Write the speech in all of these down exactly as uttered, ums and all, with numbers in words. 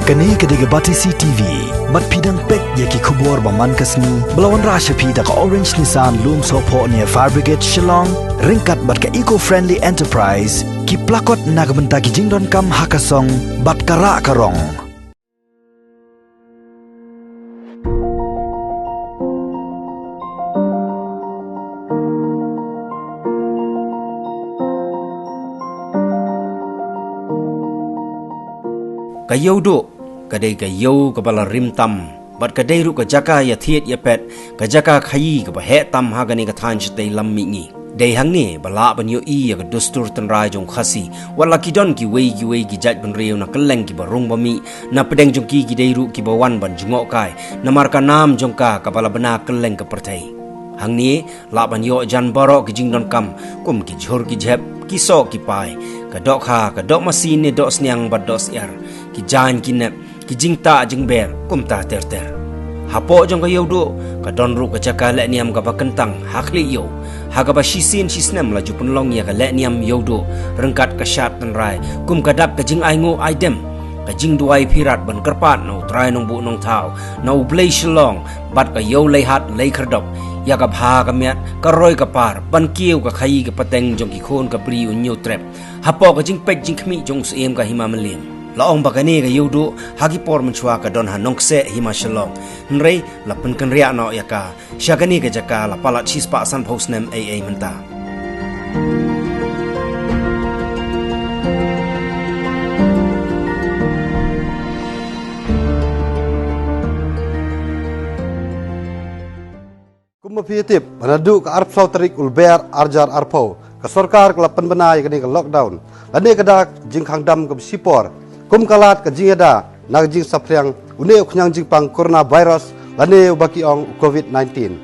Kane ka dei ka Batesi T V. Bad phi dang peit ïa ki khubor ba man ka sngi ba la wanrah sha phi da ka Orange Nissan Lumsohphoh near Fire Brigade Shillong, ryngkat bad ka Eco Friendly Enterprise, ki plakot na ka bynta ki jingdonkam ha ka song bad ka rah ka rong. Ka Ïewduh ka dei ka ïew kaba la rim tam bad ka dei ruh ka jaka ïathied ïapet, ka jaka khaïi kaba heh tam ha kane ka thaiñ shatei lam mihngi. Dei hangne ba lah ban ïohi ïa ka dustur tynrai jong u Khasi, wat la ki don kiwei kiwei ki jaitbynriew na kylleng kiba rung ba mih, na pdeng jong ki ki dei ruh kiba wan ban jngohkai namar ka nam jong ka kaba la bna kylleng ka pyrthei. Hangne lah ban ïoh jan baroh ki jingdonkam kum ki jhur ki jhep, ki soh ki pai, ka dohkha, ka doh masi ne doh sniang bad doh syiar, ki jaiñ ki nep, ki jingtah jingber kumta ter ter. Hapoh jong ka Ïewduh ka don ruh ka jaka lehniam kaba kyntang ha khlieh ïew, ha kaba shisien shisnem la ju pynlong ïa ka lehniam Ïewduh ryngkat ka shad tynrai kum ka dak ka jingainguh aidem, ka jingduwai phirat ban kyrpad na U Trai Nongbuh Nongthaw, na U Blei Shillong bad ka Ïew Leihat Leikhyrdop, ïa ka bha ka miat, ka roi ka par, ban kiew ka khaïi ka pateng jong ki khun ka Bri U Hynñiewtrep hapoh ka jingpeit jingkhmih jong u Syiem ka Hima Mylliem. La ong ba kane ka Ïewduh ha ki por mynshuwa ka don ha Nongkseh, Hima Shillong, hynrei la pynkynriah noh ïa ka sha kane ka jaka la palat shispah sanphew snem ei ei mynta. Kumba phi tip, ba naduh ka arphew tarik u Lber arhajar arphew, ka sorkar ka la pynbna ïa kane ka lockdown lane ka da jingkhang dam kaba shipor, kum ka lad ka jingïada na ka jingsaphriang une u khñiang jingpang coronavirus lane uba ki ong u covid nineteen.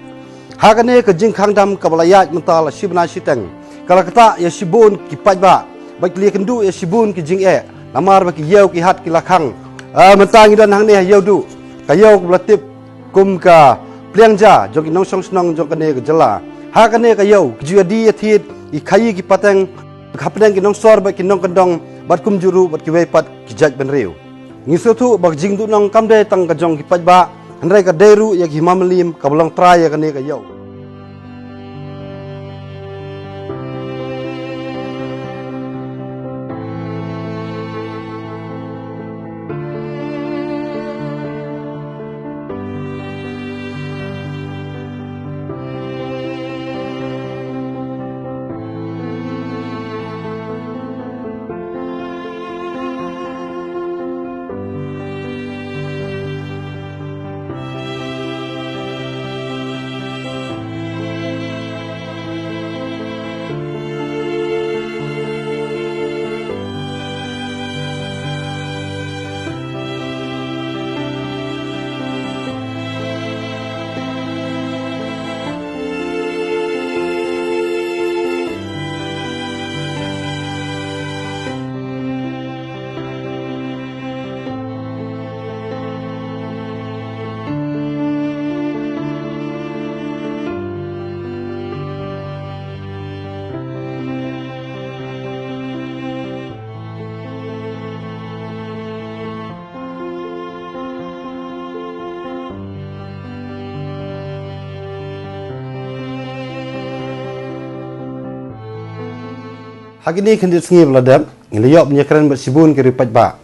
Ha kane ka jingkhang dam kaba la ïaid mynta la shi bnai shiteng, ka la ktah ïa shibun ki paidbah bad ki la ïakynduh ïa shibun ki jingeh namar ba ki ïew ki hat ki la khang. Ah, mynta ngi don hangne ha Ïewduh, ka ïew kaba la tip kum ka pliang ja jong ki nongshong shnong jong kane ka jylla. Ha kane ka ïew ki ju ïadie ïathied, ki khaïi ki pateng hapdeng ki nongsor bad ki nongkyndong bad kumjuh ruh bad kiwei pat ki jaitbynriew. Ngi sngewthuh ba ka jingduhnong kam dei tang ka jong ki paidbah, hynrei ka dei ruh ïa ka Hima Mylliem kaba long trai ïa kane ka ïew. Ha kine khyndiat sngi ba la dep, ngi la ïoh ban ïakren bad shibun ki riewpaidbah,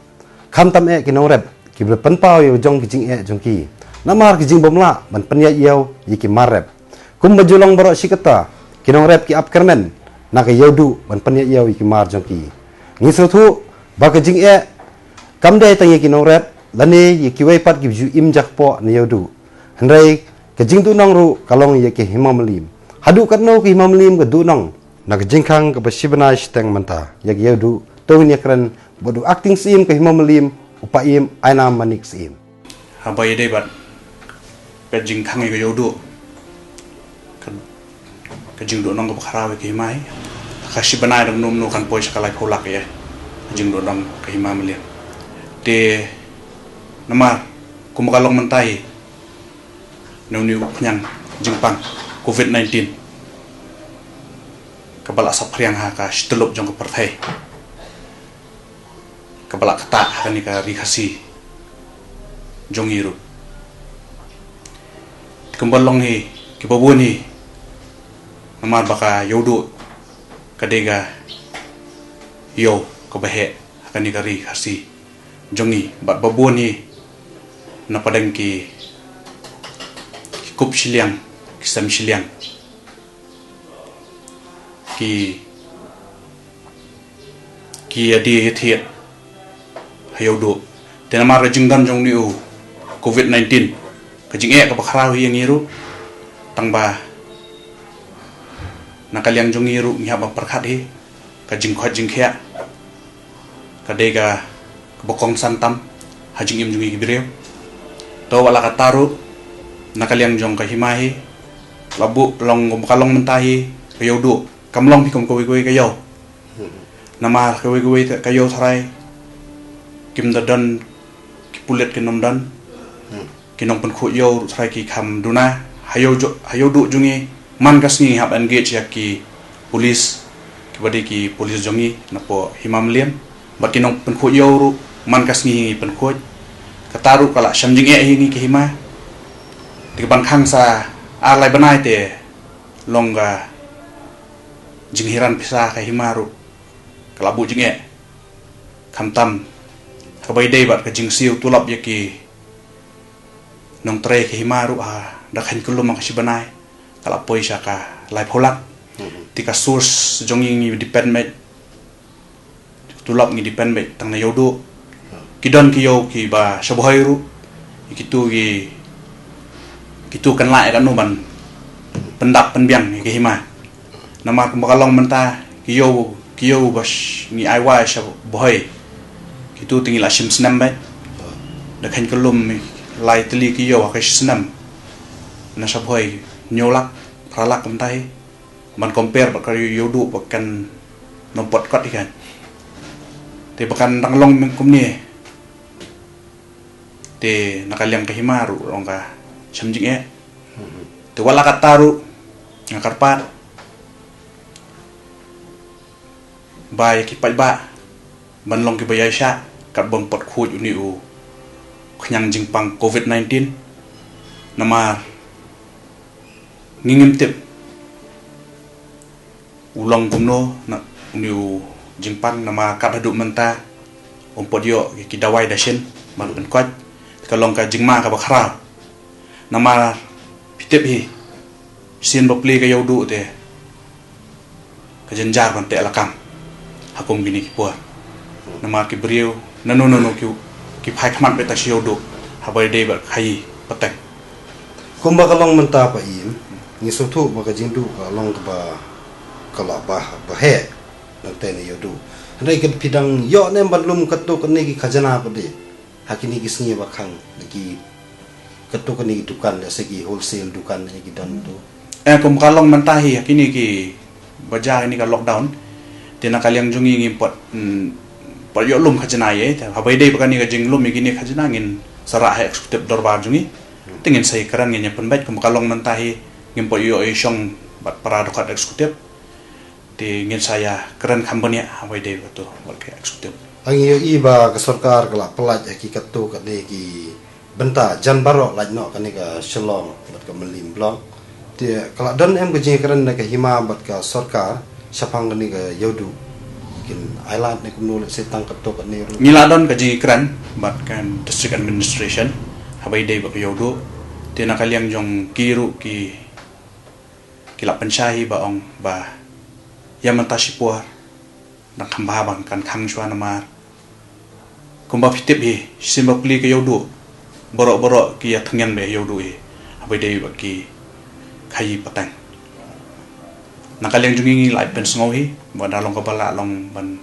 khamtam eh ki nongrep, kiba la pynpaw ïa la jong ki jingeh jong ki namar ki jingbymlah ban pynïaid ïew ïa ki mar rep. Kumba ju long baroh shi katta, ki nongrep ki ap kyrmen na ka Ïewduh ban pynïaid ïew ïa ki mar jong ki. Ngi sngewthuh ba ka jingeh kam dei tang ïa ki nongrep lane ïa kiwei pat kiba ju im jakpoh na Ïewduh, hynrei ka jingduhnong ruh ka long ïa ka Hima Mylliem. Haduh katno ka Hima Mylliem ka duhnong? Na ka jingkhang kaba shi bnai shiteng mynta ïa ka Ïewduh, to ngin ïakren bad u Acting Syiem ka Hima Mylliem, u Paiem Ainam Manik Syiem. Haba ïadei bad ka jingkhang ïa ka Ïewduh, ka, ka jingduhnong kaba khraw ïa ka hima hi. Ka shi bnai da kumno kumno kan poi sha ka laiphew lak ïa ka jingduhnong ka Hima Mylliem. Te namar kumba ka long mynta hi, na une u khñiang jingpang covid nineteen kaba la saphriang ha ka shityllup jong ka pyrthei, kaba la ktah ha kane ka ri Khasi. jong ngi ruh. Kumba long hi, kiba bun hi, namar ba ka Ïewduh ka dei ka ïew kaba heh ha kane ka ri Khasi jong ngi, bad ba bun hi na pdeng ki, ki kup shiliang, ki sem shiliang, ki, ki ïadie ïathied ha Ïewduh. Te namar ka jingdon jong une u covid nineteen, ka jingeh kaba khraw hi ïa ngi ruh, tang ba na ka liang jong ngi ruh ngi hap ban pyrkhat hi, ka jingkhot jingkhiah ka dei ka, kaba kongsan tam ha jingim jong ngi ki briew. To wat la katta ruh, na ka liang jong ka hima hi, la buh long, ka long mynta hi, ka Ïewduh kam long hi kum kawei kawei ka ïew. Namar kawei kawei ka ïew tharai kim da don ki pulit, kim nym don ki nongpynkhuid ïew ruh tharai ki kham duna. Ha Ïew ju-, ha Ïewduh jong ngi man ka sngi ngi hap engage ïa ki police, kiba dei ki police jong ngi napoh Hima Mylliem, bad ki nongpynkhuid ïew ruh man ka sngi ngi pynkhuid. Kata ruh ka la shem jingeh hi ïa ngi ki hima. Te kaban khang sa ar lai bnai te long ka jinghiran pisa ka hima ruh ka la buh jingeh. Khamtam kaba ïadei bad ka jingsiew tulop ïa ki nongtrei ka hima ruh, ha da khein kyllum ha ka shi bnai ka la poi sha ka laiphew lak. Te ka source jong ngi ngi depend beit, tulop ngi depend beit tang na Ïewduh. Ki don ki ïew kiba sha Bhoi ruh, kitu ki, kitu kan lah ïa kano ban pyndap pynbiang ïa ki hima. Namar kumba ka long mynta, ki ïew, ki ïew ba sh-, ngi ai wai sha Bhoi, kitu te ngi la shim snem beit. Da khein kyllum lai tylli ki ïew ha ka shi snem na sha Bhoi, hynñiew lak, phra lak mynta hi. Ban compare bad ka Ïewduh ba kan nym pot kot hi kan. Te ba kan dang long meng kumne, te na ka liang ka hima ruh long ka shem jingeh. Te wat la katta ruh nga kyrpad ba ïa ki paidbah ban long kiba ïaishah katba ym pat khuid une u khñiang jingpang covid nineteen. Namar ngi ngim tip u long kumno une u jingpang, namar kat haduh mynta ym pat ïoh ki dawai dashin ban pynkoit. Ka long ka jingma kaba khraw. Namar phi tip hi, sien bapli ka Ïewduh te ka jynjar ban teh lakam ha kum kine ki por. Namar ki briew nano nano ki, ki phai khmat beit tang sha Ïewduh haba ïadei bad khaïi pateng. Kumba ka long mynta pa im, ngi sngewthuh ba ka jingduh ka long kaba, ka la ba, ba heh nangta na Ïewduh. Hynrei ka phi dang ïoh ne em ban lum katto katne ki khajna pat de ha kine ki sngi ba khang, na ki katto katne ki dukan, lehse ki wholesale dukan ne ki don tu. Eh, kum ka long mynta hi ha kine ki baja, kine ka lockdown, te na ka liang jong ngi ngim pat, mm, pat ïoh lum khajna ïa, te haba ïadei bad kane ka jinglum ïa kine khajna ngin sa rah ha executive dorbar jong ngi. Te ngin sa ïakren, ngin ïa pynbeit. Kum ka long mynta hi ngim pat ïoh ïashong bad para dkhot executive. Te ngin sa ïakren kham bniah haba ïadei bad kato, bad ka executive. Ngi ïohi ba ka sorkar ka la pyllait ha ki katto katne ki bynta, jan baroh lait noh kane ka Shillong bad ka Mylliem Block. Te ka la don em ka jingïakren na ka hima bad ka sorkar shaphang kane ka Ïewduh? Kin ailad ne kumno, lehse tang katto katne ruh? Ngi la don ka jingïakren bad ka district administration haba ïadei bad ka Ïewduh. Te na ka liang jong ki ruh ki, ki la pynshai hi ba ong ba ïa mynta shipor dang kham bha ban kan khang shuwa namar kumba phi tip hi, shisien bapli ka Ïewduh, baroh baroh ki ïa thyngian beit ha Ïewduh hi haba ïadei bad ki khaïi pateng. Na ka liang jong ngi ngi la pynsngew hi ba da long kaba lah long ban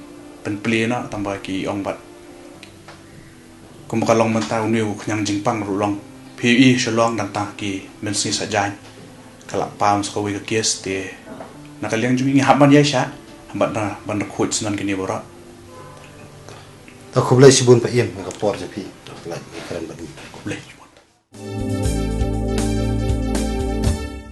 pynplie noh, tang ba ki ong bad kumba ka long mynta une u khñiang jingpang ruh long, phi ïohi Shillong dang tang ki mynsngi Saitjaiñ ka la pam sa kawei ka case. Te na ka liang jong ngi ngi hap ban ïaishah, hap ban, ban khuid syndon kine baroh. To khublei shibun pa im, na ka por jong phi, to khublei, ngi kren bad ngi. Khublei.